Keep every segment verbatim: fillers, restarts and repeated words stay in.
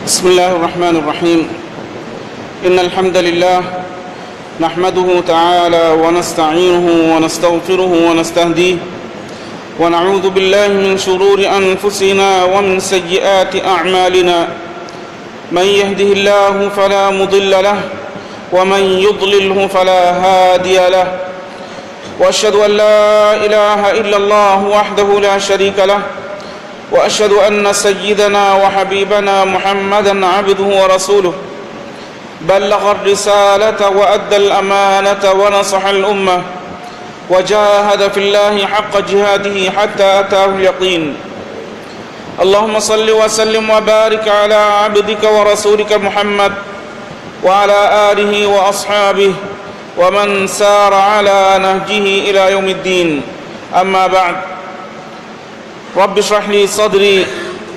بسم الله الرحمن الرحيم. إن الحمد لله نحمده تعالى ونستعينه ونستغفره ونستهديه، ونعوذ بالله من شرور أنفسنا ومن سيئات أعمالنا. من يهده الله فلا مضل له، ومن يضلله فلا هادي له. وأشهد أن لا إله إلا الله وحده لا شريك له، وأشهد أن سيدنا وحبيبنا محمدا عبده ورسوله، بلغ الرسالة وأدى الأمانة ونصح الأمة، وجاهد في الله حق جهاده حتى أتاه اليقين. اللهم صل وسلم وبارك على عبدك ورسولك محمد وعلى آله وأصحابه ومن سار على نهجه إلى يوم الدين. أما بعد، رب اشرح لي صدري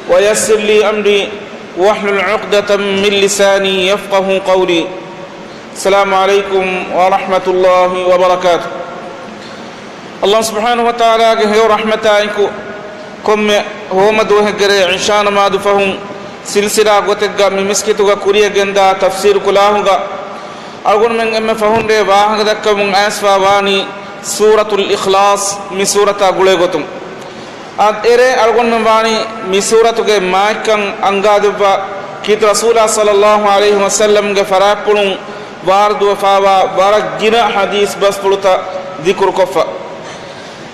ويسر لي أمري واحلل عقدة من لساني يفقه قولي. السلام عليكم ورحمة الله وبركاته. އައްލާހު ސުބްޙާނަހޫ ވަތަޢާލާގެ ހެޔޮ ރަޙްމަތާއެކު، ކޮންމެ ހޯމަ ދުވަހެއްގެ ރޭ ޢިޝާ ނަމާދު ފަހުން ސިލްސިލާ ގޮތެއްގަ މި މިސްކިތުގަ ކުރިޔަށް ގެންދާ ތަފްސީރު ކުލާހުގަ އަޅުގަނޑުމެން އެންމެ ފަހުން ރޭ ވާހަކަ ދައްކަމުން އައިސްފަ ވާނީ ސޫރަތުލް އިޚްލާޞް މި ސޫރަތާ ގުޅޭ ގޮތުން. އާދެ، އެރޭ އަޅުގަނޑުމެން ވާނީ މި ސޫރަތުގެ މާތްކަން އަންގާދެއްވާ، ކީރިތި ރަސޫލާ ޞައްލައްލާހު ޢަލައިހި ވަސައްލަމްގެ ފަރާތްޕުޅުން ވާރިދުވެފާވާ ވަރަށް ގިނަ ޙަދީޘް ބަސްފުޅުތައް ޛިކުރުކޮށްފަ.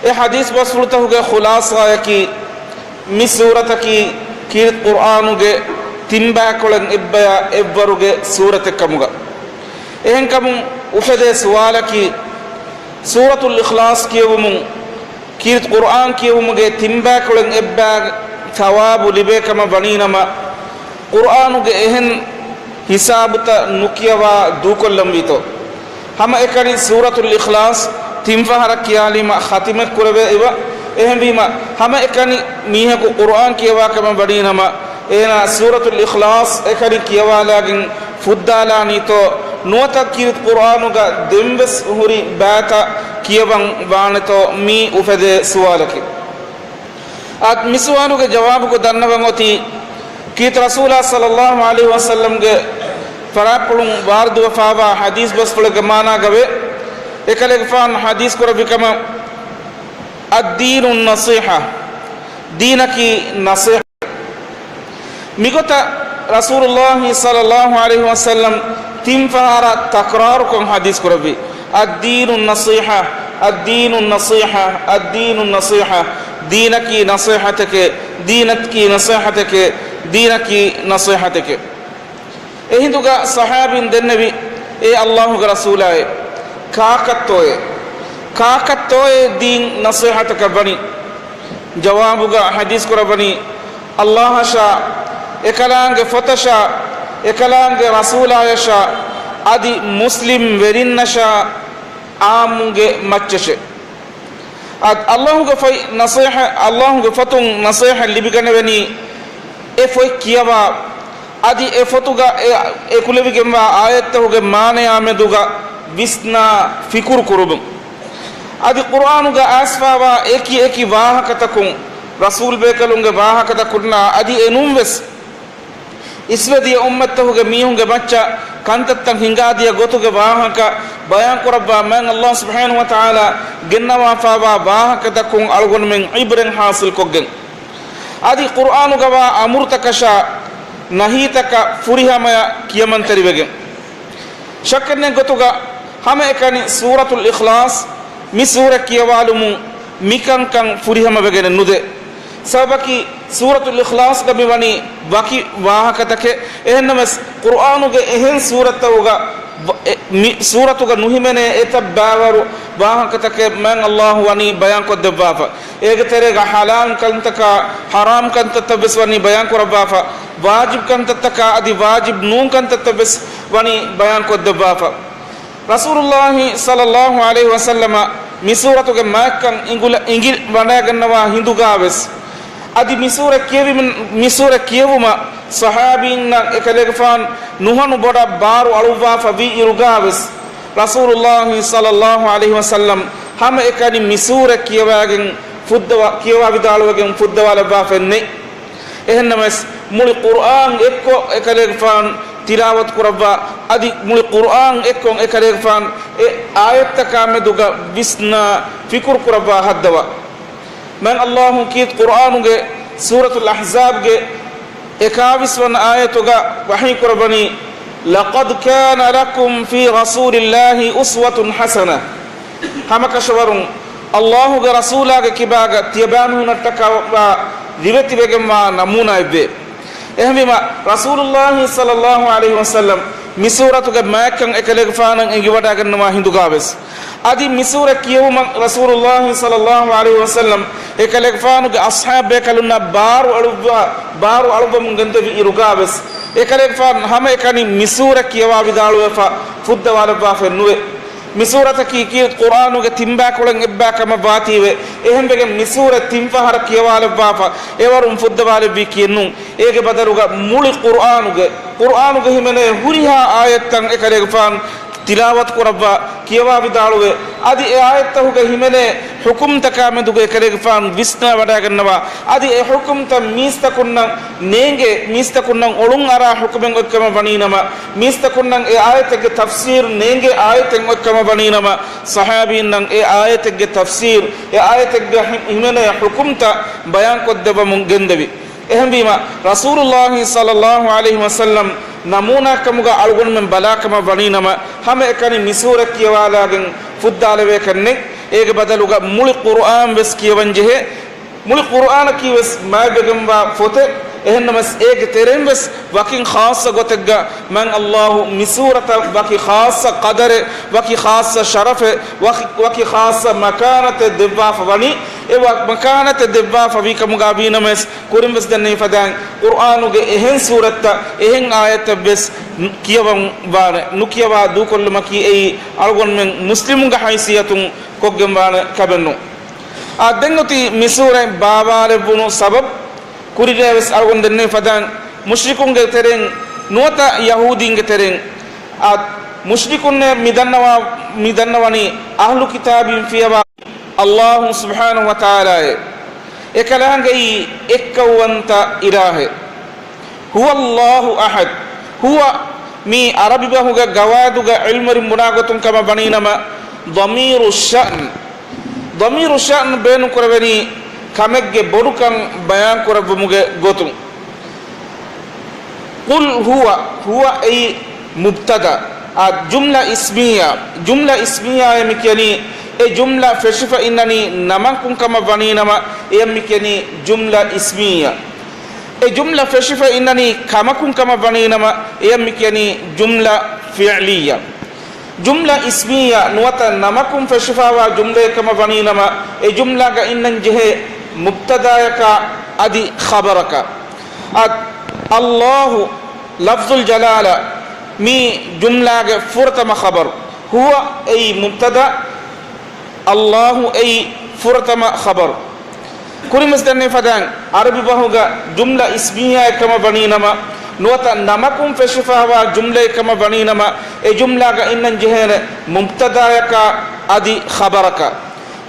އެ ޙަދީޘް ބަސްފުޅުތަކުގެ ޚުލާޞާއަކީ، މި ސޫރަތަކީ ކީރިތި ޤުރްއާނުގެ ތިން ބައިކޮޅެއް އެއްބަޔާ އެއްވަރުގެ ސޫރަތެއްކަމުގަ. އެހެންކަމުން އުފެދޭ ސުވާލަކީ، ސޫރަތުލް އިޚްލާޞް ކިޔެވުމުން ކީރިތި ޤުރްއާން ކިޔެވުމުގެ ތިން ބައިކޮޅެއް އެއްބައި ޘަވާބު ލިބޭ ކަމަށް ވަނީނަމަ، ޤުރްއާނުގެ އެހެން ހިސާބުތައް ނުކިޔަވާ ދޫކޮށްލަންވީތޯ؟ ހަމައެކަނި ސޫރަތުލް އިޚްލާޞް ތިން ފަހަރަށް ކިޔާލީމަ ޚަތިމެއް ކުރެވޭ އިވަ. އެހެންވީމަ، ހަމައެކަނި މީހަކު ޤުރްއާން ކިޔަވާ ކަމަށް ވަނީނަމަ، އޭނާ ސޫރަތުލް އިޚްލާޞް އެކަނި ކިޔަވާލާގެން ފުއްދާލާނީތޯ؟ ނުވަތަ ކީރިތި ޤުރްއާނުގަ ދެންވެސް ހުރި ބައިތައް ކިޔަވަން ވާނެތޯ؟ މީ އުފެދޭ ސުވާލަކީ. އާދެ، މި ސުވާލުގެ ޖަވާބުގަ ދަންނަވަން އޮތީ، ކީރިތި ރަސޫލާ ޞައްލައްލާހު ޢަލައިހި ވަސައްލަމްގެ ފަރާތްޕުޅުން ވާރިދުވެފާވާ ޙަދީޘް ބަސްފުޅެއްގެ މާނާގަވޭ، އެކަލޭގެފާނު ޙަދީޘް ކުރެއްވި ކަމަށް، الدين النصيحة، ދީނަކީ ނަޞޭޙަތް. މިގޮތަށް ރަސޫލުﷲ ޞައްލައްލާހު ޢަލައިހި ވަސައްލަމް ތިން ފަހަރަށް ތަކްރާރުކޮށް ޙަދީޘް ކުރެއްވި، الدين النصيحة، الدين النصيحة، الدين النصيحة، ދީނަކީ ނަޞޭޙަތެކޭ، ދީނަކީ ނަޞޭޙަތެކޭ، ދީނަކީ ނަޞޭޙަތެކޭ. އެހިނދުގަ ޞަޙާބީން ދެންނެވި، އޭ ﷲގެ ރަސޫލާއޭ، ކާކަށްތޯއޭ؟ ކާކަށްތޯއޭ ދީން ނަޞޭޙަތަކަށް ވަނީ؟ ޖަވާބުގަ ޙަދީޘް ކުރައްވަނީ، ﷲ އަށާ، އެކަލާނގެ ފޮތަށާ، އެކަލާނގެ ރަސޫލާޔަށާ، އަދި މުސްލިމް ވެރިންނަށާ، އާއްމުންގެ މައްޗަށޭ. އަދި ﷲގެ ފޮތް ނަޞޭޙަ، ﷲގެ ފޮތުން ނަޞޭޙަ ލިބިގަނެވެނީ، އެ ފޮތް ކިޔަވާ، އަދި އެ ފޮތުގަ އެ، އެކުލެވިގެންވާ އާޔަތްތަކުގެ މާނަޔާ މެދުގަ ވިސްނާ ފިކުރު ކުރުމުން. އަދި ޤުރްއާނުގަ އައިސްފާވާ އެކި އެކި ވާހަކަތަކުން، ރަސޫލް ބޭކަލުންގެ ވާހަކަތަކުންނާ އަދި އެނޫންވެސް، އިސްވެދިޔަ އުއްމަތްތަކުގެ މީހުންގެ މައްޗަށް ކަންތައްތައް ހިނގާދިޔަ ގޮތުގެ ވާހަކަ ބަޔާންކުރައްވާ މާތް ﷲ ސުބްޙާނަހޫ ވަތަޢާލާ ގެންނަވާފާވާ ވާހަކަތަކުން އަޅުގަނޑުމެން ޢިބްރަތް ޙާޞިލްކޮށްގެން، އަދި ޤުރްއާނުގަވާ އަމުރުތަކަށާ ނަހީތަކަށް ފުރިހަމަޔަށް ކިޔަމަންތެރިވެގެން. ޝައްކެއްނެތް ގޮތުގަ ހަމައެކަނި ސޫރަތުލް އިޚްލާޞް މި ސޫރަ ކިޔަވާލުމުން މިކަންކަން ފުރިހަމަވެގެނެއް ނުދޭ. ސަބަބަކީ، ސޫރަތުލް އިޚްލާޞްގަ މިވަނީ ވަކި ވާހަކަތަކެއް. އެހެންނަމަވެސް، ޤުރްއާނުގެ އެހެން ސޫރަތްތަކުގަ ވ-، އެ، މި ސޫރަތުގަ ނުހިމެނޭ އެތައް ބައިވަރު ވާހަކަތަކެއް މާތް ﷲ ވަނީ ބަޔާންކޮށްދެއްވާފަ. އޭގެ ތެރޭގަ ޙަލާލް ކަންތަކާ، ޙަރާމް ކަންތައްތައްވެސް ވަނީ ބަޔާންކުރައްވާފަ. ވާޖިބް ކަންތައްތަކާ އަދި ވާޖިބް ނޫން ކަންތައްތައްވެސް ވަނީ ބަޔާންކޮށްދެއްވާފަ. ރަސޫލުﷲ ޞައްލައްލާހު ޢަލައިހި ވަސައްލަމަ މި ސޫރަތުގެ މާތްކަން އިނގުލަ-، އިނގިލި ވަޑައިގަންނަވާ ހިނދުގާވެސް، އަދި މި ސޫރަ ކިޔެވިމިން-، މި ސޫރަ ކިޔެވުމަށް ޞަޙާބީންނަށް އެކަލޭގެފާނު ނުހަނު ބޮޑަށް ބާރު އަޅުއްވާފަ ވީ އިރުގާވެސް، ރަސޫލުﷲ ޞައްލައްލާހު ޢަލައިހި ވަސައްލަމް ހަމައެކަނި މި ސޫރަ ކިޔަވާގެން ފުއްދަވާ-، ކިޔަވާ ވިދާޅުވެގެން ފުއްދަވާލައްވާފައެއް ނެތް. އެހެންނަމަވެސް، މުޅި ޤުރްއާން އެއްކޮށް އެކަލޭގެފާން ތިލާވަތު ކުރައްވާ، އަދި މުޅި ޤުރްއާން އެއްކޮށް އެކަލޭގެފާން އެ އާޔަތްތަކާ މެދުގަ ވިސްނާ ފިކުރު ކުރައްވާ ހައްދަވާ. މާތް ﷲ ކީރިތި ޤުރްއާނުގެ ސޫރަތުލް އަޙްޒާބްގެ އެކާވީސް ވަނަ އާޔަތުގަ ވަޙީ ކުރައްވަނީ، لَقَدْ كَانَ لَكُمْ فِي رَسُولِ اللَّهِ أُسْوَةٌ حَسَنَةٌ. ހަމަކަށަވަރުން ﷲގެ ރަސޫލާގެ ކިބާގަ ތިޔަބައިމީހުނަށްޓަކައި ވާ ރިވެތިވެގެންވާ ނަމޫނާއެއްވޭ. އެހެންވީމަ، ރަސޫލުﷲ ޞައްލަﷲ ޢަލައިހި ވަސައްލަމް މި ސޫރަތުގެ މާތްކަން އެކަލޭގެފާނަށް އެނގިވަޑައިގަންނަވާ ހިނދުގާވެސް، އަދި މި ސޫރަ ކިޔެވުމަށް ރަސޫލުﷲ ޞައްލަﷲ ޢަލައިހި ވަސައްލަމް އެކަލޭގެފާނުގެ އަޞްޙާބޭކަލުންނަށް ބާރު އަޅުއްވާ، ބާރު އަޅުއްވަމުން ގެންދެވި އިރުގާވެސް، އެކަލޭގެފާނު ހަމައެކަނި މި ސޫރަ ކިޔަވާ ވިދާޅުވެފަ، ފުއްދަވާލައްވާފައެއް ނުވޭ. މި ސޫރަތަކީ ކީރިތި ޤުރްއާނުގެ ތިންބައިކުޅައިން އެއްބައި ކަމަށް ވާތީވެ، އެހެންވެގެން މި ސޫރަ ތިން ފަހަރަށް ކިޔަވާލައްވާފަ، އެވަރުން ފުއްދަވާލެއްވީ ކީއެއްނޫން. އޭގެ ބަދަލުގަ މުޅި ޤުރްއާނުގެ، ޤުރްއާނުގެ ހިމެނޭ ހުރިހާ އާޔަތްތައް އެކަލޭގެފާނު ތިލާވަތު ކުރައްވާ، ކިޔަވާ ވިދާޅުވެ، އަދި އެ އާޔަތްތަކުގެ ހިމެނޭ ޙުކުމްތަކާ މެދުގަ އެކަލޭގެފާނު ވިސްނާ ވަޑައިގަންނަވާ، އަދި އެ ޙުކުމްތައް މީސްތަކުންނަށް ނޭނގޭ، މީސްތަކުންނަށް އޮޅުން އަރާ ޙުކުމެއް އޮތްކަމަށް ވަނީނަމަ، މީސްތަކުންނަށް އެ އާޔަތެއްގެ ތަފްސީރު ނޭނގޭ އާޔަތެއް އޮތްކަމަށް ވަނީނަމަ، ޞަޙާބީންނަށް އެ އާޔަތެއްގެ ތަފްސީރު، އެ އާޔަތެއްގަ ހި-، ހިމެނޭ ޙުކުމްތައް ބަޔާންކޮށްދެއްވަމުން ގެންދެވި. އެހެންވީމަ، ރަސޫލުﷲ ޞައްލަﷲ ޢަލައިހި ވަސައްލަމް ނަމޫނާކަމުގަ އަޅުގަނޑުމެން ބަލާކަމަށް ވަނީނަމަ، ހަމައެކަނި މި ސޫރަ ކިޔަވާލާގެން ފުއްދާލެވޭކަށްނެތް. އޭގެ ބަދަލުގަ މުޅި ޤުރްއާން ވެސް ކިޔަވަންޖެހޭ. މުޅި ޤުރްއާނަކީ ވެސް މާތްވެގެންވާ ފޮތެއް. އެހެންނަމަވެސް އޭގެ ތެރެއިން ވެސް ވަކިން ޚާއްޞަ ގޮތެއްގަ މާތް ﷲ މި ސޫރަތަށް ވަކި ޚާއްޞަ ޤަދަރެއް، ވަކި ޚާއްޞަ ޝަރަފެއް، ވަކި، ވަކި ޚާއްޞަ މަކާނަތެއް ދެއްވާފަ ވަނީ. އެ ވަ-، މަކާނަތެއް ދެއްވާފަ ވީ ކަމުގަ ވީނަމަވެސް، ކުރިން ވެސް ދެންނެވި ފަދައިން ޤުރްއާނުގެ އެހެން ސޫރަތްތައް، އެހެން އާޔަތެއް ވެސް ނު-، ކިޔަވަން ވާނެ. ނުކިޔަވާ ދޫކޮށްލުމަކީ އެއީ އަޅުގަނޑުމެން މުސްލިމުންގެ ހައިސިއްޔަތުން ކޮށްގެން ވާނެ ކަމެއް ނޫން. އާ، ދެން އޮތީ މި ސޫރަތް ބާވާލެއްވުނު ސަބަބު. ކުރިން ވެސް އަޅުގަނޑު ދެންނެވި ފަދައިން މުޝްރިކުންގެ ތެރެއިން ނުވަތަ ޔަހޫދީންގެ ތެރެއިން، އާ، މުޝްރިކުންނޭ މި ދަންނަވާ-، މި ދަންނަވަނީ އަހްލު ކިތާބީން ފިޔަވާ ﷲ ސުބްޙާނަހު ވަތަޢާލާއޭ. އެކަލާނގެއީ އެއްކައުވަންތަ އިލާހެއް. ހުވަ ﷲ އަޙަދު. ހުވަ މީ ޢަރަބި ބަހުގެ ގަވާއިދުގެ ޢިލްމުވެރިން ބުނާ ގޮތުން ކަމަށް ވަނީނަމަ، ޟަމީރު ޝައްން. ޟަމީރު ޝައްން ބޭނުންކުރެވެނީ ކަމެއްގެ ބޮޑުކަން ބަޔާންކުރެއްވުމުގެ ގޮތުން. ޤުލް ހުވަ، ހުވަ އެއީ މުބްތަދާ. އާ، ޖުމްލަ އިސްމިއްޔާ، ޖުމްލަ އިސްމިއްޔާއޭ މި ކިޔަނީ، އެ ޖުމްލަ ފެށިފަ އިންނަނީ ނަމަކުން ކަމަށް ވަނީނަމަ، އެޔަށް މި ކިޔަނީ ޖުމްލަ އިސްމިއްޔާ. އެ ޖުމްލަ ފެށިފަ އިންނަނީ ކަމަކުން ކަމަށް ވަނީނަމަ، އެޔަށް މި ކިޔަނީ ޖުމްލަ ފިޢްލިއްޔާ. ޖުމްލަ އިސްމިއްޔާ ނުވަތަ ނަމަކުން ފެށިފަވާ ޖުމްލައެއް ކަމަށް ވަނީނަމަ، އެ ޖުމްލާގަ އިންނަން ޖެހޭ މުބްތަދާއަކާ އަދި ޚަބަރަކާ. އަ، ﷲ ލަފްޒުލް ޖަލާލާ މި ޖުމްލާގެ ފުރަތަމަ ޚަބަރު. ހުވަ އެއީ މުބްތަދާ، ﷲ އެއީ ފުރަތަމަ ޚަބަރު. ކުރިން ވެސް ދެންނެވި ފަދައިން ޢަރަބި ބަހުގަ ޖުމްލަ އިސްމިއްޔާއެއް ކަމަށް ވަނީނަމަ، ނުވަތަ ނަމަކުން ފެށިފަވާ ޖުމްލައެއް ކަމަށް ވަނީނަމަ، އެ ޖުމްލާގަ އިންނަން ޖެހޭނެ މުބްތަދާއަކާ އަދި ޚަބަރަކާ.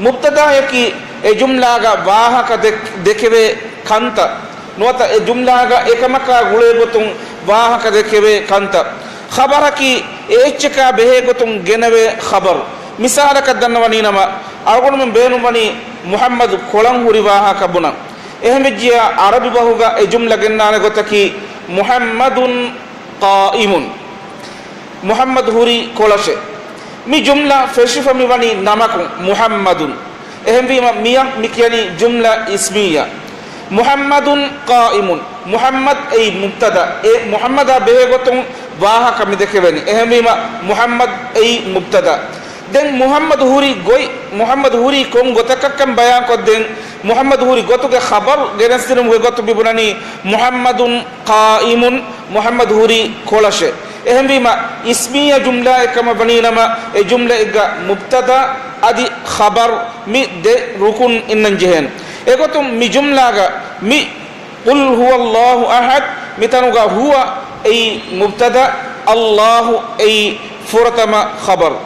މުބްތަދާއަކީ އެ ޖުމްލާގަ ވާހަކަ ދެ-، ދެކެވޭ ކަންތައް ނުވަތަ އެ ޖުމްލާގަ އެކަމަކާ ގުޅޭ ގޮތުން ވާހަކަ ދެކެވޭ ކަންތައް. ޚަބަރަކީ އެ އެއްޗަކާ ބެހޭ ގޮތުން ގެނެވޭ ޚަބަރު. މިސާލަކަށް ދަންނަވަނީނަމަ، އަޅުގަނޑުމެން ބޭނުންވަނީ މުޙައްމަދު ކޮޅަށް ހުރި ވާހަކަ ބުނަން. އެހެންވެއްޖިއްޔާ ޢަރަބި ބަހުގަ އެ ޖުމްލަ ގެންނާނެ ގޮތަކީ މުޙައްމަދުން ޤާއިމުން. މުޙައްމަދު ހުރީ ކޮޅަށޭ. މި ޖުމްލަ ފެށިފަ މިވަނީ ނަމަކުން، މުޙައްމަދުން. އެހެންވީމަ، މިއަށް މި ކިޔަނީ ޖުމްލަ އިސްމިއްޔާ. މުޙައްމަދުން ޤާއިމުން. މުޙައްމަދު އެއީ މުބްތަދާ. އެ މުޙައްމަދާ ބެހޭ ގޮތުން ވާހަކަ މި ދެކެވެނީ. އެހެންވީމަ، މުޙައްމަދު އެއީ މުބްތަދާ. ދެން މުޙައްމަދު ހުރި ގޮތް، މުޙައްމަދު ހުރީ ކޮން ގޮތަކަށްކަން ބަޔާންކޮށްދޭން، މުޙައްމަދު ހުރި ގޮތުގެ ޚަބަރު ގެނެސްދިނުމުގެ ގޮތުން މި ބުނަނީ، މުޙައްމަދުން ޤާއިމުން، މުޙައްމަދު ހުރީ ކޮޅަށޭ. އެހެންވީމަ، އިސްމިއްޔާ ޖުމްލާއެއް ކަމަށް ވަނީނަމަ، އެ ޖުމްލައެއްގަ މުބްތަދާ އަދި ޚަބަރު މި ދެ ރުކުން އިންނަން ޖެހޭނެ. އެގޮތުން މި ޖުމްލާގަ މި ޤުލް ހުވަ ﷲ އަޙަދު މިތަނުގަ ހުވަ އެއީ މުބްތަދާ، ﷲ އެއީ ފުރަތަމަ ޚަބަރު.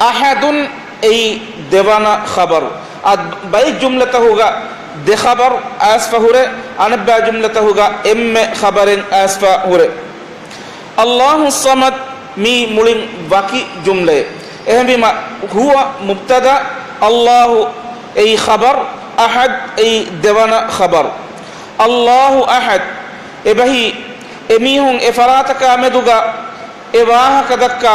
އަޙަދުން އެއީ ދެވަނަ ޚަބަރު. އަދި ބައެއް ޖުމްލަތަކުގަ ދެ ޚަބަރު އައިސްފަ ހުރޭ، އަނެއްބައި ޖުމްލަތަކުގަ އެންމެ ޚަބަރެއް އައިސްފަ ހުރޭ. އައްލާހުއްޞަމަދް މީ މުޅިން ވަކި ޖުމްލައެއް. އެހެންވީމަ، ހުވަ މުބްތަދާ، އައްލާހު އެއީ ޚަބަރު، އަޙަދް އެއީ ދެވަނަ ޚަބަރު. އައްލާހު އަޙަދް. އެބަހީ، އެމީހުން އެ ފަރާތަކާ މެދުގަ އެ ވާހަކަ ދައްކާ،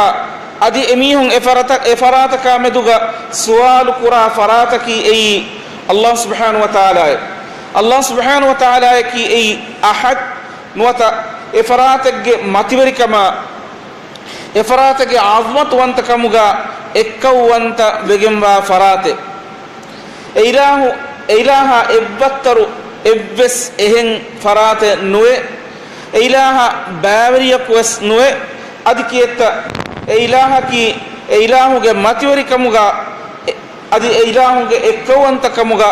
އަދި އެމީހުން އެ ފަރަތަ-، އެ ފަރާތަކާ މެދުގަ ސުވާލު ކުރާ ފަރާތަކީ އެއީ އައްލާހު ސުބްޙާނަހު ވަތަޢާލާއޭ. އައްލާހު ސުބްޙާނަހު ވަތަޢާލާއަކީ އެއީ އަޙަދް ނުވަތަ އެ ފަރާތެއްގެ މަތިވެރިކަމާ، އެ ފަރާތެއްގެ ޢަޒުމަތުވަންތަކަމުގަ އެއްކައުވަންތަވެގެންވާ ފަރާތެއް. އެ އިލާހު، އެ އިލާހާ އެއްވައްތަރު އެއްވެސް އެހެން ފަރާތެއް ނުވޭ. އެ އިލާހާ ބައިވެރިޔަކުވެސް ނުވޭ. އަދި ކިއެއްތަ އެ އިލާހަކީ އެ އިލާހުގެ މަތިވެރިކަމުގަ އަދި އެ އިލާހުގެ އެއްކައުވަންތަކަމުގަ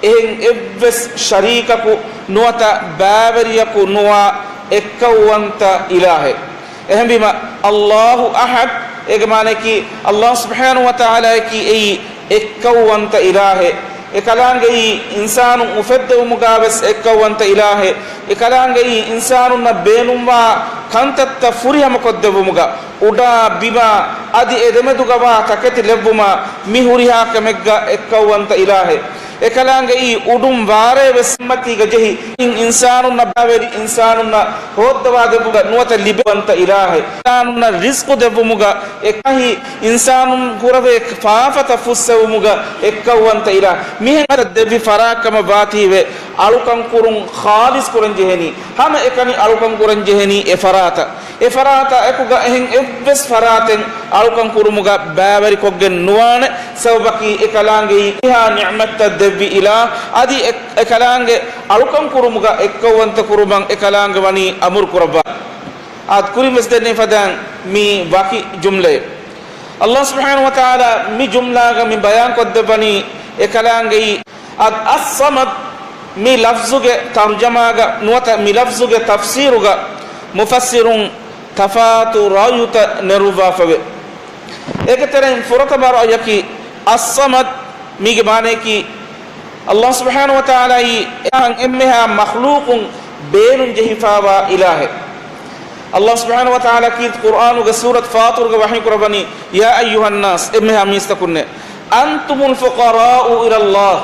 އެހެން އެއްވެސް ޝަރީކަކު ނުވަތަ ބައިވެރިޔަކު ނުވާ އެއްކައުވަންތަ އިލާހެއް. އެހެންވީމަ، އައްލާހު އަޙަދް، އޭގެ މާނައަކީ، އައްލާހު ސުބްޙާނަހު ވަތަޢާލާއަކީ އެއީ އެއްކައުވަންތަ އިލާހެއް. އެކަލާނގެއީ އިންސާނުން އުފެއްދެވުމުގަވެސް އެއްކައުވަންތަ އިލާހެއް. އެކަލާނގެއީ އިންސާނުންނަށް ބޭނުންވާ ކަންތައްތައް ފުރިހަމަކޮށްދެއްވުމުގަ، އުޑާ ބިމާ އަދި އެ ދެމެދުގަވާ ތަކެތި ލެއްވުމާ މި ހުރިހާ ކަމެއްގަ އެއްކައުވަންތަ އިލާހެއް. އެކަލާނގެއީ އުޑުން ވާރޭ ވެސް ނިޢުމަތީގަ ޖެހި، އިން އިންސާނުންނަށް ބައިވެރި އިންސާނުންނަށް ހޯއްދަވާ ދެއްވުމުގަ ނުވަތަ ލިބެވަންތަ އިލާހެއް. އިންސާނުންނަށް ރިޒްޤު ދެއްވުމުގަ އެކަހި އިންސާނުން ކުރެވޭ ފާފަތައް ފުއްސެވުމުގަ އެއްކައުވަންތަ އިލާހެއް. މިހެން ދެއްވި ފަރާތް ކަމަށް ވާތީވެ، އަޅުކަން ކުރުން ޚާލިޞް ކުރަން ޖެހެނީ، ހަމަ އެކަނި އަޅުކަން ކުރަން ޖެހެނީ އެ ފަރާތަށް. އެ ފަރާތަށް އެކުގަ އެހެން އެއްވެސް ފަރާތެއް އަޅުކަން ކުރުމުގަ ބައިވެރިކޮށްގެން ނުވާނެ. ސަބަބަކީ އެކަލާނގެއީ ހުރިހާ ނިޢުމަތްތައް ދެއްވި އިލާހް، އަދި އެ، އެކަލާނގެ އަޅުކަން ކުރުމުގަ އެއްކައުވަންތަ ކުރުމަށް އެކަލާނގެ ވަނީ އަމުރު ކުރައްވާ. އާދެ، ކުރިން ވެސް ދެންނެވި ފަދައިން މީ ވަކި ޖުމްލައެއް. އައްލާހު ސުބްޙާނަހު ވަތަޢާލާ މި ޖުމްލާގަ މި ބަޔާން ކޮށްދެއްވަނީ އެކަލާނގެއީ އައް، އައްޞަމަދް. މި ލަފްޒުގެ ތަރުޖަމާގަ ނުވަތަ މި ލަފްޒުގެ ތަފްސީރުގަ މުފައްސިރުން ތަފާތު ރައުޔުތައް ނެރުއްވާފަވޭ. އޭގެ ތެރެއިން ފުރަތަމަ ރައުޔަކީ، އައްޞަމަދް މީގެ މާނަޔަކީ، އައްލާހު ސުބްޙާނަހު ވަތަޢާލާއީ އެކަން އެންމެހާ މަޚްލޫޤުން ބޭނުން ޖެހިފާވާ އިލާހެއް. އައްލާހު ސުބްޙާނަހު ވަތަޢާލާ ކީރިތި ޤުރްއާނުގެ ސޫރަތު ފާޠިރުގަ ވަޙީ ކުރައްވަނީ، يا أيها الناس، އެންމެހާ މީސްތަކުންނޭ، أنتم الفقراء إلى الله،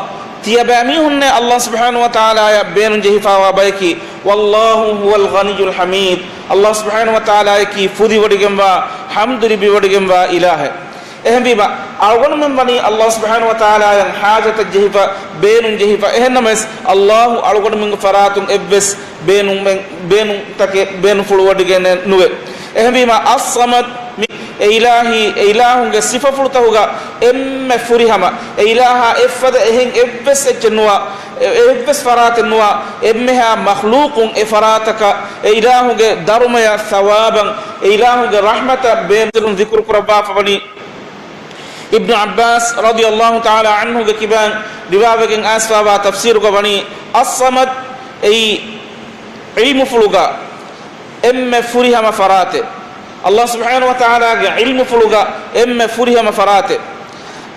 ތިޔަބައިމީހުންނޭ އައްލާހު ސުބްޙާނަހު ވަތަޢާލާއަށް ބޭނުން ޖެހިފާވާ ބަޔަކީ، والله هو الغني الحميد، އައްލާހު ސުބްޙާނަހު ވަތަޢާލާއަކީ ފުދިވޮޑިގެންވާ، ޙަމްދު ލިބިވޮޑިގެންވާ އިލާހެއް. އެހެންވީމަ، އަޅުގަނޑުމެން ވަނީ އައްލާހު ސުބްޙާނަހު ވަތަޢާލާއަށް ޙާޖަތަށް ޖެހިފަ، ބޭނުން ޖެހިފަ. އެހެންނަމަވެސް، އައްލާހު އަޅުގަނޑުމެންގެ ފަރާތުން އެއްވެސް ބޭނުމެއް، ބޭނުންތަކެއް ބޭނުންފުޅުވޮޑިގެނެއް ނުވޭ. އެހެންވީމަ، އައްޞަމަދް މި އެ އިލާހީ، އެ އިލާހުންގެ ސިފަފުޅުތަކުގަ އެންމެ ފުރިހަމަ، އެ އިލާހާ އެއްފަދަ އެހެން އެއްވެސް އެއްޗެއް ނުވާ، އެ، އެއްވެސް ފަރާތެއް ނުވާ، އެންމެހާ މަޚްލޫޤުން އެ ފަރާތަކަށް އެ އިލާހުގެ ދަރުމަޔަށް ސަވާބަށް، އެ އިލާހުގެ ރަޙްމަތަށް ބޭނުން ޒިކުރު ކުރައްވާފަ ވަނީ. އިބްނު ޢައްބާސް ރަޟިޔަﷲ ތަޢާލާ ޢަންހުގެ ކިބައިން ރިވާވެގެން އައިސްފާވާ ތަފްސީރުގަ ވަނީ، އައްޞަމަދް އެއީ ޢިލްމުފުޅުގަ އެންމެ ފުރިހަމަ ފަރާތެއް. އައްލާހު ސުބްޙާނަހު ވަތަޢާލާގެ ޢިލްމުފުޅުގަ އެންމެ ފުރިހަމަ ފަރާތެއް.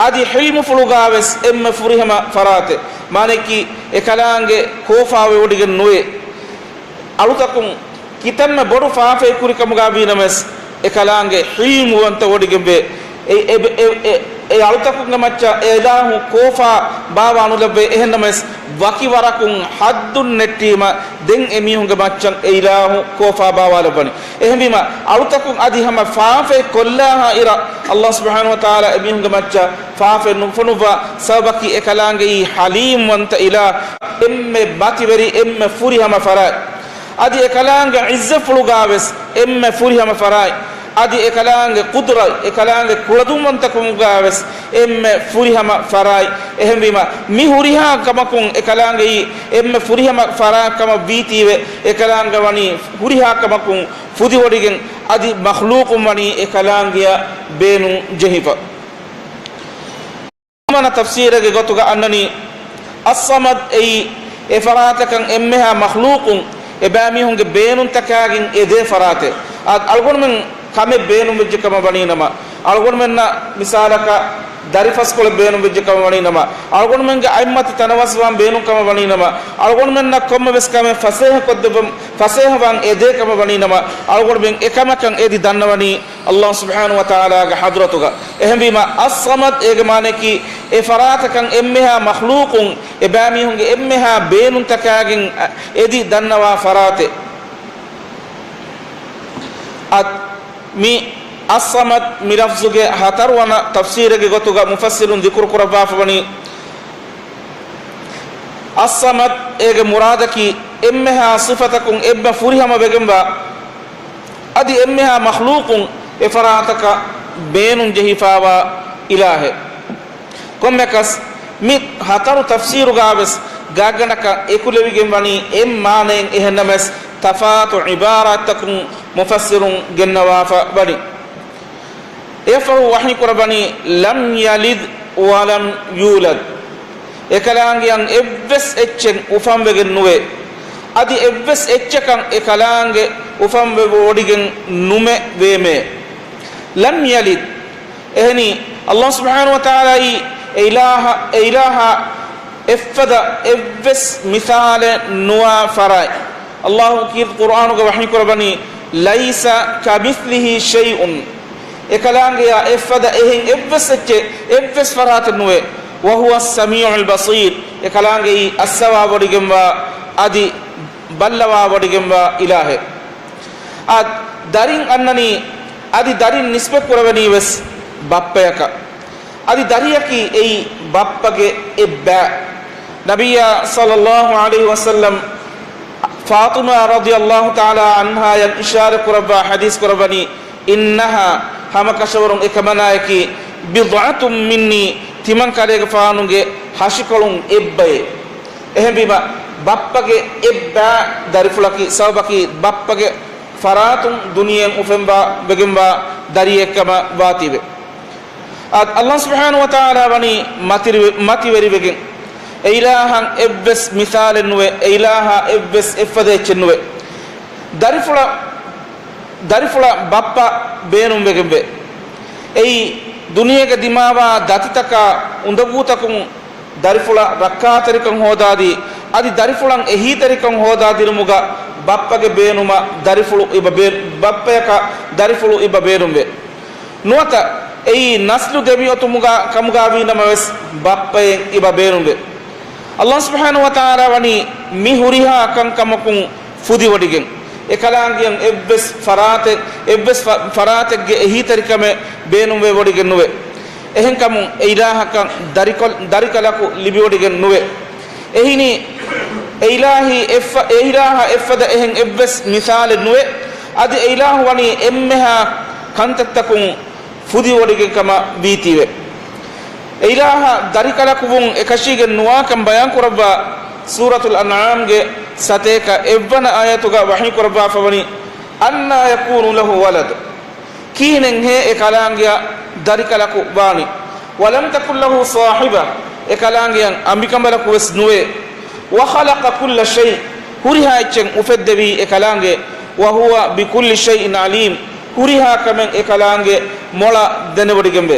އަދި ޙިލްމުފުޅުގަވެސް އެންމެ ފުރިހަމަ ފަރާތެއް. މާނައަކީ، އެކަލާނގެ ކޯފާވެވޮޑިގެން ނުވޭ. އަޅުތަކުން ކިތަންމެ ބޮޑު ފާފައެއް ކުރިކަމުގަ ވީނަމަވެސް، އެކަލާނގެ ޙިލްމުވަންތަ ވޮޑިގެންވޭ. އެ، އެ، އެ، އެ، އެ އަޅުތަކުންގެ މައްޗަށް އެ އިލާހު ކޯފާ ބާވާ ނުލައްވޭ. އެހެންނަމަވެސް، ވަކި ވަރަކުން ޙައްދުން ނެއްޓީމަ، ދެން އެމީހުންގެ މައްޗަށް އެ އިލާހު ކޯފާ ބާވާލައްވަނީ. އެހެންވީމަ، އަޅުތަކުން އަދި ހަމަ ފާފައެއް ކޮށްލާހާ އިރަށް، އައްލާހު ސުބްޙާނަހު ވަތަޢާލާ އެމީހުންގެ މައްޗަށް ފާފައެއް ނުފޮނުއްވާ ސަބަބަކީ އެކަލާނގެއީ ޙަލީމްވަންތަ އިލާހް، އެންމެ މަތިވެރި، އެންމެ ފުރިހަމަ ފަރާތް. އަދި އެކަލާނގެ ޢިއްޒަތްފުޅުގަވެސް އެންމެ ފުރިހަމަ ފަރާތް. އަދި އެކަލާނގެ ޤުދްރަތް، އެކަލާނގެ ކުޅަދުންވަންތަކަމުގަވެސް އެންމެ ފުރިހަމަ ފަރާތް. އެހެންވީމަ، މި ހުރިހާ ކަމަކުން އެކަލާނގެއީ އެންމެ ފުރިހަމަ ފަރާތް ކަމަށް ވީތީވެ، އެކަލާނގެ ވަނީ ހުރިހާ ކަމަކުން ފުދިވޮޑިގެން، އަދި މަޚްލޫޤުން ވަނީ އެކަލާނގެއަށް ބޭނުން ޖެހިފަ. މަނަ ތަފްސީރެއްގެ ގޮތުގަ އަންނަނީ، އައްޞަމަދް އެއީ އެ ފަރާތަކަށް އެންމެހާ މަޚްލޫޤުން އެބައިމީހުންގެ ބޭނުންތަކާގެން އެދޭ ފަރާތެއް. އަ، އަޅުގަނޑުމެން ކަމެއް ބޭނުންވެއްޖެ ކަމަށް ވަނީ ނަމަ، އަޅުގަނޑުމެންނަށް މިސާލަކަށް ދަރިފަސްކޮޅެއް ބޭނުންވެއްޖެ ކަމަށް ވަނީ ނަމަ، އަޅުގަނޑުމެންގެ އަތްމަތި ތަނަވަސްވާން ބޭނުން ކަމަށް ވަނީ ނަމަ، އަޅުގަނޑުމެންނަށް ކޮންމެވެސް ކަމެއް ފަސޭހަކޮށްދެއްވަން، ފަސޭހަވާން އެދޭ ކަމަށް ވަނީ ނަމަ، އަޅުގަނޑުމެން އެކަމަކަށް އެދި ދަންނަވަނީ ﷲ ސުބްޙާނަހޫ ވަތަޢާލާގެ ޙަޟްރަތުގަ. އެހެންވީމަ، އައްޞަމަދް އޭގެ މާނަޔަކީ، އެ ފަރާތަކަށް އެންމެހާ މަޚްލޫޤުން، އެބައިމީހުންގެ އެންމެހާ ބޭނުންތަކާގެން އެދި ދަންނަވާ ފަރާތެއް. އަދި މި އައްޞަމަދް މި ލަފްޒުގެ ހަތަރުވަނަ ތަފްސީރެއްގެ ގޮތުގަ މުފައްސިރުން ޛިކުރު ކުރައްވާފަ ވަނީ، އައްޞަމަދް އޭގެ މުރާދަކީ އެންމެހާ ސިފަތަކުން އެންމެ ފުރިހަމަ ވެގެންވާ، އަދި އެންމެހާ މަޚްލޫޤުން އެ ފަރާތަކަށް ބޭނުން ޖެހިފާވާ އިލާހެއް. ކޮންމެކަސް، މި ހަތަރު ތަފްސީރުގާވެސް ގާތްގަނޑަކަށް އެކުލެވިގެން ވަނީ އެއް މާނައެއް، އެހެންނަމަވެސް، ތަފާތު ޢިބާރާތްތަކުން މުފައްސިރުން ގެންނަވާފަ ވަނީ. އެއަށްފަހު ވަޙީ ކުރައްވަނީ، لم يلد ولم يولد. އެކަލާނގެއަށް އެއްވެސް އެއްޗެއް އުފަންވެގެން ނުވޭ. އަދި އެއްވެސް އެއްޗަކަށް އެކަލާނގެ އުފަންވެވޮޑިގެން ނުމެ ވޭމޭ. لم يلد. އެހެނީ، ﷲ ސުބްޙާނަހޫ ވަތަޢާލާއީ އެ އިލާހަ، އެ އިލާހާ އެއްފަދަ އެއްވެސް މިސާލެއް ނުވާ ފަރާތް. ﷲ ކީރިތި ޤުރްއާނުގަ ވަޙީ ކުރައްވަނީ، ليس كمثله شيء. އެކަލާނގެއާ އެއްފަދަ އެހެން އެއްވެސް އެއްޗެއް، އެއްވެސް ފަރާތެއް ނުވޭ. وهو السميع البصير. އެކަލާނގެއީ އައްސަވާވޮޑިގެންވާ، އަދި ބައްލަވާވޮޑިގެންވާ އިލާހެއް. އާ، ދަރިން އަންނަނީ، އަދި ދަރިން ނިސްބަތް ކުރެވެނީ ވެސް ބައްޕަޔަކަށް. އަދި ދަރިޔަކީ އެއީ ބައްޕަގެ އެއްބާ. ނަބިއްޔާ ޞައްލައްލާހު ޢަލައިހި ވަސައްލަމް ފާޠިމާ ރަޟިޔައްލާހު ތަޢާލާ ޢަންހާޔަށް އިޝާރަތް ކުރައްވާ ޙަދީޘް ކުރައްވަނީ، إنها، ހަމަކަށަވަރުން އެކަމަނާޔަކީ، بضعة مني، ތިމަންކަލޭގެފާނުގެ ހަށިކޮޅުން އެއްބައެއް. އެހެންވީމަ، ބައްޕަގެ އެއްބާ ދަރިފުޅަކީ، ސަބަބަކީ ބައްޕަގެ ފަރާތުން ދުނިޔެއިން އުފެންވާ ވެގެންވާ ދަރިއެއްކަމަށް ވާތީވެ. އަދި ﷲ ސުބްޙާނަހޫ ވަތަޢާލާ ވަނީ މަތިވެރި-، މަތިވެރިވެގެން، އެ އިލާހަށް އެއްވެސް މިސާލެއް ނުވޭ، އެ އިލާހާ އެއްވެސް އެއްފަދަ އެއްޗެއް ނުވޭ. ދަރިފުޅަށް، ދަރިފުޅަށް ބައްޕަ ބޭނުންވެގެންވޭ. އެއީ ދުނިޔޭގަ ދިމާވާ ދަތިތަކާ އުނދަގޫތަކުން ދަރިފުޅަށް ރައްކާތެރިކަން ހޯދާދީ، އަދި ދަރިފުޅަށް އެހީތެރިކަން ހޯދާދިނުމުގަ ބައްޕަގެ ބޭނުމަށް ދަރިފުޅު އިބަ ބޭ-، ބައްޕަޔަކަށް ދަރިފުޅު އިބަ ބޭނުންވޭ. ނުވަތަ އެއީ ނަސްލު ދެމިއޮތުމުގަ ކަމުގަ ވީނަމަވެސް ބައްޕައެއް އިބަ ބޭނުންވޭ. ﷲ ސުބްޙާނަހޫ ވަތަޢާލާ ވަނީ މި ހުރިހާ ކަންކަމަކުން ފުދިވޮޑިގެން، އެކަލާނގެއަށް އެއްވެސް ފަރާތެއް، އެއްވެސް ފަ-، ފަރާތެއްގެ އެހީތެރިކަމެއް ބޭނުންވެވޮޑިގެން ނުވޭ. އެހެންކަމުން އެ އިލާހަކަށް ދަރިކޮ-، ދަރިކަލަކު ލިބިވޮޑިގެން ނުވޭ. އެހެނީ، އެ އިލާހީ އެއްފަ-، އެ އިލާހަށް އެއްފަދަ އެހެން އެއްވެސް މިސާލެއް ނުވޭ. އަދި އެ އިލާހު ވަނީ އެންމެހާ ކަންތައްތަކުން ފުދިވޮޑިގެން ކަމަށް ވީތީވެ. އެ އިލާހަށް ދަރިކަލަކު ވުން އެކަށީގެން ނުވާކަން ބަޔާން ކުރައްވާ ސޫރަތުލް އަންޢާމްގެ ސަތޭކަ އެއްވަނަ އާޔަތުގަ ވަޙީ ކުރައްވާފަ ވަނީ، أنى يكون له ولد، ކިހިނެއްހޭ އެ ކަލާނގެއަށް دަރިކަލަކު ވާނީ؟ ولم تكن له صاحبة، އެ ކަލާނގެއަށް އަނބިކަނބަލަކު ވެސް ނުވޭ. وخلق كل شيء، ހުރިހާ އެއްޗެއް އުފެއްދެވީ އެ ކަލާނގެ. وهو بكل شيء عليم، ހުރިހާ ކަމެއް އެ ކަލާނގެ މޮޅަށް ދެނެވޮޑިގެންވޭ.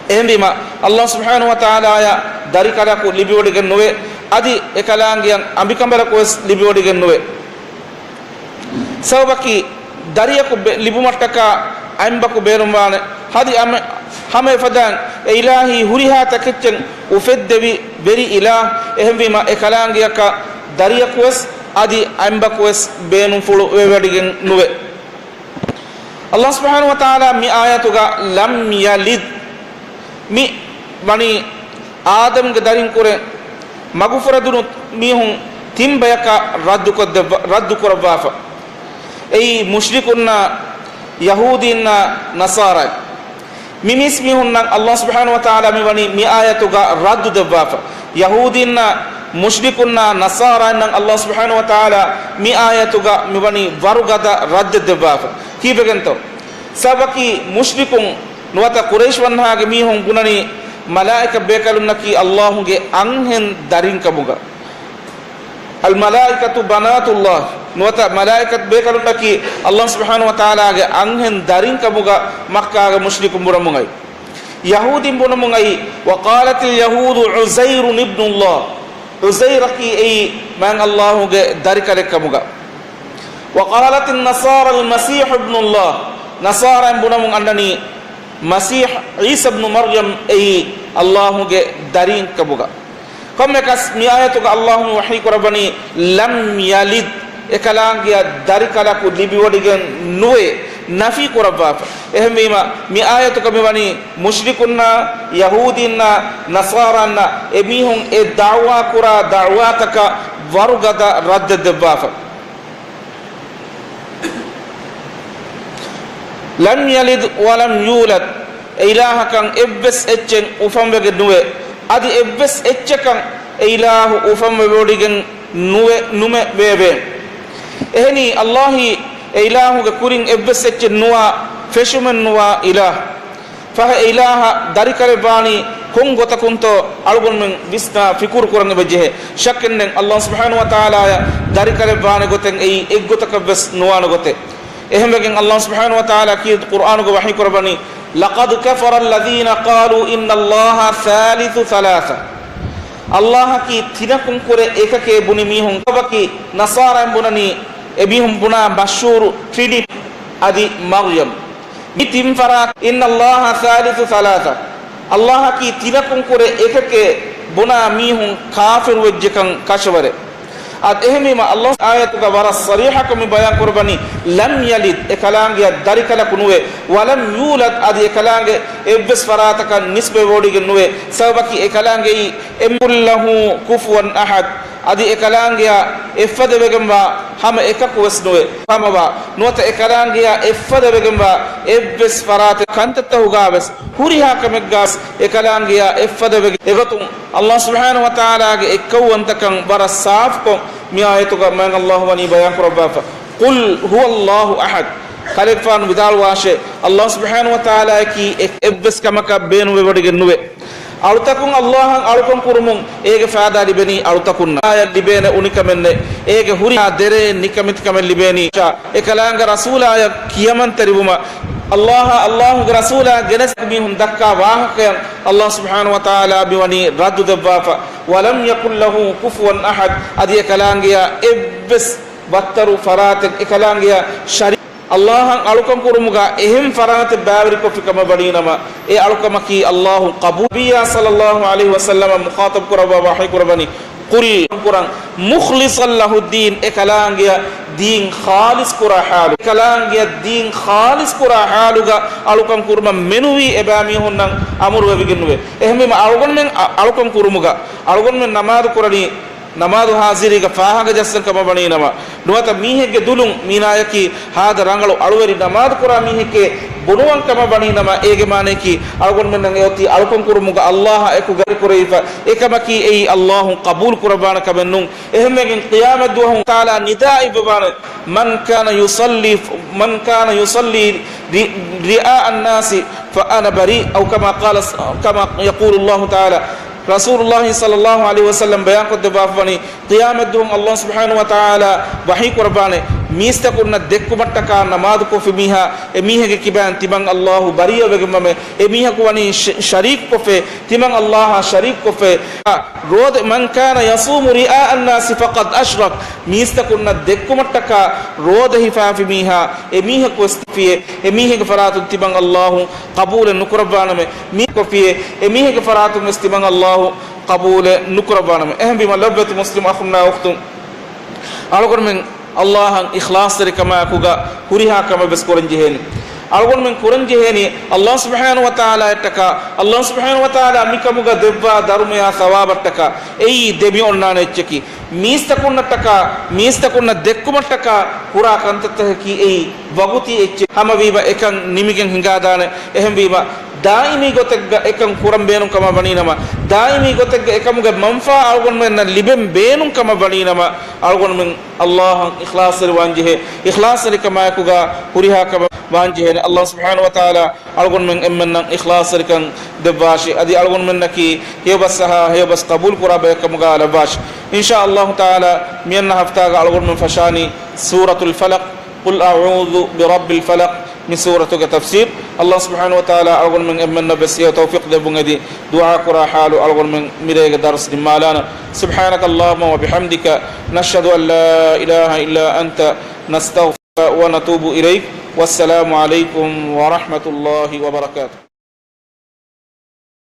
އެހެންވީމަ، ﷲ ސުބްޙާނަހޫ ވަތަޢާލާއަށް ދަރިކަލަކު ލިބިވޮޑިގެން ނުވޭ، އަދި އެ ކަލާނގެއަށް އަނބިކަނބަލަކު ވެސް ލިބިވޮޑިގެން ނުވޭ. ސަބަބަކީ، ދަރިޔަކު ބެ-، ލިބުމަށްޓަކާ އަނބަކު ބޭނުންވާނެ. އަދި އަމެ-، ހަމަ އެފަދައިން އެ އިލާހީ ހުރިހާ ތަކެއްޗެއް އުފެއްދެވި ވެރި އިލާހް. އެހެންވީމަ، އެ ކަލާނގެއަކަށް ދަރިޔަކު ވެސް އަދި އަނބަކު ވެސް ބޭނުންފުޅު ވެވަޑިގެން ނުވޭ. ﷲ ސުބްޙާނަހޫ ވަތަޢާލާ މި އާޔަތުގަ لم يلد މި ވަނީ އާދަމްގެ ދަރިން ކުރެ މަގުފުރެދުނު މީހުން ތިން ބަޔަކަށް ރައްދުކޮށްދެއްވަ-، ރައްދު ކުރައްވާފަ. އެއީ މުޝްރިކުންނާ، ޔަހޫދީންނާ، ނަޞާރާ. މި މީސްމީހުންނަށް ﷲ ސުބްޙާނަހޫ ވަތަޢާލާ މި ވަނީ މި އާޔަތުގަ ރައްދު ދެއްވާފަ. ޔަހޫދީންނާ، މުޝްރިކުންނާ، ނަޞާރާއިންނަށް ﷲ ސުބްޙާނަހޫ ވަތަޢާލާ މި އާޔަތުގަ މި ވަނީ ވަރުގަދަ ރައްދެއް ދެއްވާފަ. ކީއްވެގެންތޯ؟ ސަބަބަކީ މުޝްރިކުން ނުވަތަ ޤުރައިޝް ވަންހާގެ މީހުން ބުނަނީ މަލާއިކަ ބޭކަލުންނަކީ ﷲ ގެ އަންހެން ދަރިން ކަމުގަ. الملائكة بنات الله، ނުވަތަ މަލާއިކަތު ބޭކަލުންނަކީ ﷲ ސުބްޙާނަހޫ ވަތަޢާލާގެ އަންހެން ދަރިން ކަމުގަ މައްކާގެ މުޝްރިކުން ބުނަމުން އައި. ޔަހޫދީން ބުނަމުން އައީ، وقالت اليهود عزير ابن الله، ޢުޒައިރަކީ އެއީ މާތް ﷲ ގެ ދަރިކަލެއް ކަމުގަ. وقالت النصارى المسيح ابن الله، ނަޞާރާއިން ބުނަމުން އަންނަނީ މަސީޙް ޢީސާ ބްނު މަރްޔަމް އެއީ ﷲ ގެ ދަރިއެއް ކަމުގަ. ކޮންމެއަކަސް މި އާޔަތުގަ ﷲ ވަޙީ ކުރައްވަނީ، لم يلد، އެކަލާނގެއަށް ދަރިކަލަކު ލިބިވޮޑިގެން ނުވޭ، ނަފީ ކުރައްވާފަ. އެހެންވީމަ، މި އާޔަތުގަ މިވަނީ މުޝްރިކުންނާ، ޔަހޫދީންނާ، ނަޞާރާންނާ އެމީހުން އެ ދަޢުވާ ކުރާ ދަޢުވާތަކަށް ވަރުގަދަ ރައްދެއް ދެއްވާފަ. لم يلد ولم يولد، އެ އިލާހަކަށް އެއްވެސް އެއްޗެއް އުފަންވެގެން ނުވޭ. އަދި އެއްވެސް އެއްޗަކަށް އެ އިލާހު އުފަންވެވޮޑިގެން ނުވެ، ނުމެ ވެއެވެ. އެހެނީ، ﷲ އީ އެ އިލާހުގެ ކުރިން އެއްވެސް އެއްޗެއް ނުވާ، ފެށުމެއް ނުވާ އިލާހު. ފަހެ އެ އިލާހަށް ދަރިކަލެއް ވާނީ ކޮން ގޮތަކުންތޯ އަޅުގަނޑުމެން ވިސްނާ ފިކުރު ކުރަން އެބަޖެހޭ. ޝައްކެއް ނެތް، ﷲ ސުބްޙާނަހޫ ވަތަޢާލާއަށް ދަރިކަލެއް ވާނެ ގޮތެއް އެއީ އެއްގޮތަކަށް ވެސް ނުވާނެ ގޮތެއް. އެހެންވެގެން ﷲ ސުބްޙާނަހޫ ވަތަޢާލާ ކީރިތި ޤުރްއާނުގަ ވަޙީ ކުރައްވަނީ، لقد كفر الذين قالوا إن الله ثالث ثلاثة. ﷲ އަކީ ތިނަކުން ކުރެ އެކަކޭ ބުނި މީހުން. ސަބަބަކީ ނަޞާރާއިން ބުނަނީ އެމީހުން ބުނާ މަޝްހޫރު ޓްރިނިޓީ އަދި މަރްޔަމް. މި ތިން ފަރާތް، إن الله ثالث ثلاثة، ﷲ އަކީ ތިނަކުން ކުރެ އެކަކޭ ބުނާ މީހުން ކާފިރުވެއްޖެކަން ކަށަވަރެއް. އަދި އެހެންވީމަ، ﷲ އާޔަތުގަ ވަރަށް ޞަރީޙަކޮށް މި ބަޔާން ކުރައްވަނީ، لم يلد، އެ ކަލާނގެއަށް ދަރިކަލަކު ނުވޭ، ولم يولد، އަދި އެ ކަލާނގެ އެއްވެސް ފަރާތަކަށް ނިސްބަތްވެވޮޑިގެން ނުވޭ. ސަބަބަކީ އެ ކަލާނގެއީ، لم يكن له كفوا أحد، އަދި އެ ކަލާނގެއާ އެއްފަދަވެގެންވާ ހަމަ އެކަކު ވެސް ނުވޭ. ހަމަވާ ނުވަތަ އެ ކަލާނގެއާ އެއްފަދަވެގެންވާ އެއްވެސް ފަރާތެއް ކަންތައްތަހުގާ ވެސް ހުރިހާ ކަމެއްގާ ވެސް އެ ކަލާނގެއާ އެއްފަދަވެގެން. އެގޮތުން ﷲ ސުބްޙާނަހޫ ވަތަޢާލާގެ އެއްކައުވަންތަކަން ވަރަށް ސާފުކޮށް މި އާޔަތުގަ މާތް ﷲ ވަނީ ބަޔާން ކުރައްވާފަ. قل هو الله أحد. ކަލޭގެފާނު ވިދާޅުވާށޭ، ﷲ ސުބްޙާނަހޫ ވަތަޢާލާއަކީ އެ-، އެއްވެސް ކަމަކަށް ބޭނުންވެވޮޑިގެން ނުވޭ. އަޅުތަކުން ﷲ އަށް އަޅުކަން ކުރުމުން އޭގެ ފައިދާ ލިބެނީ އަޅުތަކުންނަށް. އާޔަށް ލިބޭނެ އުނިކަމެއް ނެތް. އޭގެ ހުރިހާ ދެރައެއް ނިކަމެތިކަމެއް ލިބޭނީ. އެކަލާނގެ ރަސޫލާޔަށް ކިޔަމަންތެރިވުމަށް ﷲ އާ، ﷲގެ ރަސޫލާ ގެނެސް މީހުން ދައްކާ ވާހަކަޔަށް ﷲ ސުބްޙާނަހޫ ވަތަޢާލާ މިވަނީ ރައްދު ދެއްވާފަ. ولم يكن له كفوا أحد. އަދި އެކަލާނގެއާ އެއްވެސް ބައްތަރު ފަރާތެއް، އެކަލާނގެއާ ޝަރީ-، ﷲ އަށް އަޅުކަން ކުރުމުގަ އެހެން ފަރާތެއް ބައިވެރިކޮށްފި ކަމަށް ވަނީނަމަ، އެ އަޅުކަމަކީ ﷲ ޤަބޫލު. ނަބިއްޔާ ޞައްލައްލާހު ޢަލައިހި ވަސައްލަމަށް މުޚާޠަބު ކުރައްވާ ވަޙީ ކުރައްވަނީ، قل، ކުރަން، مخلصا له الدين، އެ ކަލާނގެއަށް ދީން ޚާލިޞް ކުރާ ޙާލު، އެ ކަލާނގެއަށް ދީން ޚާލިޞް ކުރާ ޙާލުގަ އަޅުކަން ކުރުމަށް މެނުވީ އެބައިމީހުންނަށް އަމުރު ވެވިގެން ނުވޭ. އެހެންވީމަ އަޅުގަނޑުމެން އަ-، އަޅުކަން ކުރުމުގަ އަޅުގަނޑުމެން ނަމާދު ކުރަނީ ނަމާދު ޙާޟިރީގަ ފާހަގަ ޖައްސަން ކަމަށް ވަނީނަމަ، ނުވަތަ މީހެއްގެ ދުލުން މީނާޔަކީ ހާދަ ރަނގަޅު އަޅުވެރި ނަމާދު ކުރާ މީހެކޭ ބުނުވަން ކަމަށް ވަނީނަމަ، އޭގެ މާނަޔަކީ އަޅުގަނޑުމެންނަށް އެއޮތީ އަޅުކަން ކުރުމުގަ ﷲ އާ އެކުގަ ކުރެވިފަ. އެކަމަކީ އެއީ ﷲ އުން ޤަބޫލު ކުރައްވާނެ ކަމެއް ނޫން. އެހެންވެގެން ޤިޔާމަތް ދުވަހު ތާލާ ނިދާ އިއްވަވާނެ، من كان يصلي، من كان يصلي ر-، رئاء الناس فأنا بريء، أو كما قال، كما يقول الله تعالى. ރަސޫލުﷲ ޞައްލައްލާހު ޢަލައިހި ވަސައްލަމް ބަޔާންކޮށްދެއްވާފަވަނީ، ޤިޔާމަތްދުވަހު ﷲ ސުބްޙާނަހު ވަތަޢާލާ ވަޙީ ކުރައްވާނެ، މީސްތަކުންނަށް ދެއްކުމަށްޓަކާ ނަމާދުކޮށްފި މީހާ، އެ މީހެއްގެ ކިބައިން ތިމަން ﷲ ބަރީއަވެގެންވަމޭ، އެ މީހަކު ވަނީ ޝަ-، ޝަރީކުކޮށްފޭ، ތިމަން ﷲ އާ ޝަރީކުކޮށްފޭ. ރޯދަ، من كان يصوم رئاء الناس فقد أشرك، މީސްތަކުންނަށް ދެއްކުމަށްޓަކާ ރޯދަ ހިފާފި މީހާ، އެ މީހަކު ވެސް ތިފިޔޭ، އެ މީހެއްގެ ފަރާތުން ތިމަން ﷲ ޤަބޫލެއް ނުކުރައްވާނަމޭ، މީ ކޮފިޔޭ، އެ މީހެއްގެ ފަރާތުން ވެސް ތިމަން ﷲ ޤަބޫލެއް ނުކުރައްވާނަމޭ. އެހެންވީމަ ލޮބުވެތި މުސްލިމް އަޚުންނާ އުޚްތުން، އަޅުގަނޑުމެން ﷲ އަށް އިޚްލާޞްތެރިކަމާއެކުގަ ހުރިހާ ކަމެއް ވެސް ކުރަން ޖެހޭނީ. އަޅުގަނޑުމެން ކުރަން ޖެހޭނީ ﷲ ސުބްޙާނަހު ވަތަޢާލާއަށްޓަކާ، ﷲ ސުބްޙާނަހު ވަތަޢާލާ މިކަމުގަ ދެއްވާ ދަރުމަޔާ ޘަވާބަށްޓަކާ އެއީ ދެމިއޮންނާނެ އެއްޗަކީ. މީސްތަކުންނަށްޓަކާ، މީސްތަކުންނަށް ދެއްކުމަށްޓަކާ ކުރާ ކަންތައްތަކަކީ އެއީ ވަގުތީ އެއްޗެއް. ހަމަވީމަ އެކަން ނިމިގެން ހިނގާދާނެ. އެހެންވީމަ ދާއިމީ ގޮތެއްގަ އެކަން ކުރަން ބޭނުން ކަމަށް ވަނީނަމަ، ދާއިމީ ގޮތެއްގަ އެކަމުގެ މަންފާ އަޅުގަނޑުމެންނަށް ލިބެން ބޭނުން ކަމަށް ވަނީނަމަ، އަޅުގަނޑުމެން ﷲ އަށް އިޚްލާޞްތެރިވާން ޖެހޭ. އިޚްލާޞްތެރިކަމާއެކުގަ ހުރިހާ ކަމެއް ވާން ޖެހޭނެ. ﷲ ސުބްޙާނަހު ވަތަޢާލާ އަޅުގަނޑުމެން އެންމެންނަށް އިޚްލާޞްތެރިކަން ދެއްވާށި. އަދި އަޅުގަނޑުމެންނަކީ ހެޔޮބަސްއަހާ ހެޔޮބަސް ޤަބޫލު ކުރާ ބަޔަކަމުގަ ލައްވާށި. އިންޝާ ﷲ ތަޢާލާ މިއަންނަ ހަފްތާގަ އަޅުގަނޑުމެން ފަށާނީ ސޫރަތުލް ފަލަޤް، قل أعوذ برب الفلق، މި ސޫރަތުގެ ތަފްސީރު. އައްލާހު ސުބްޙާނަހޫ ވަތަޢާލާ އަޅުގަނޑުމެން އެންމެންނަށް ވެސް އެ ތައުފީޤު ދެއްވުން އެދި، ދުޢާ ކުރާ ޙާލު އަޅުގަނޑުމެން މިރޭގެ ދަރުސް ނިންމާލާނަން. سبحانك اللهم وبحمدك، نشهد أن لا إله إلا أنت، نستغفرك ونتوب إليك. والسلام عليكم ورحمة الله وبركاته.